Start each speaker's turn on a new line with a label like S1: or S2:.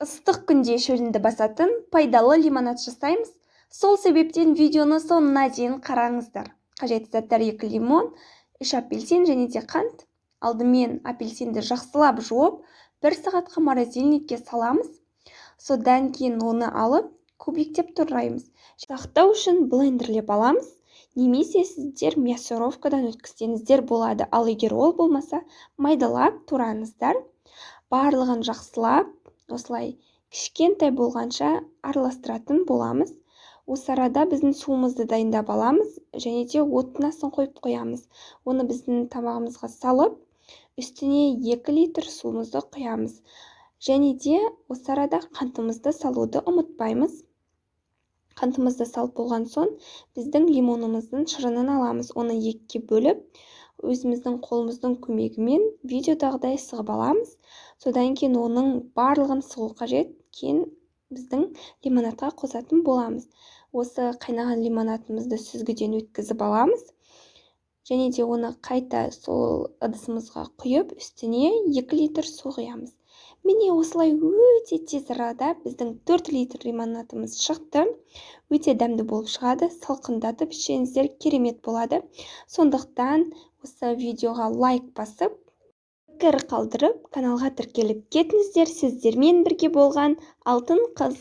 S1: Ыстық күнде шөліңді басатын пайдалы лимонад жасаймыз. Сол себептен видеоны соңына дейін қараңыздар. Қажетті заттар: 2 лимон, 3 апельсин және де қант. Алдымен апельсинді жақсылап жуып, 1 сағатқа морозильникке саламыз. Содан кейін оны алып, кубиктеп тураймыз. Сақтау үшін блендерлеп аламыз. Немесе сіздер мясорубкадан өткізсеңіздер болады. Ал егер ол болмаса, майдалап тураңыздар. Барлығын жақсылап осылай кішкентай болғанша араластыратын боламыз. Осы арада біздің суымызды дайындап аламыз және де оттың астын қойып қоямыз. Оны біздің тамағымызға салып, үстіне 2 литр суымызды құямыз. Және де осы арада қантымызды салуды ұмытпаймыз. Қантымызды салып болған соң, біздің лимонымыздың шырынын аламыз. Оны екіге бөліп, өзіміздің қолымыздың көмегімен видеодағыдай сығып аламыз. Содан кейін оның барлығын сығу қажет. Кейін біздің лимонадқа қосатын боламыз. Осы қайнаған лимонадымызды сүзгіден өткізіп аламыз. Және де оны қайта сол ыдысымызға құйып, үстіне 2 литр су құямыз. Міне, осылай өте тез арада біздің 4 литр лимонадымыз шықты. Өте дәмді болып шығады. Салқындатып ішсеңіздер, керемет болады. Сондықтан осы видеоға лайк басып, пікір қалдырып, каналға тіркеліп кетіңіздер. Сіздермен бірге болған Алтын қыз.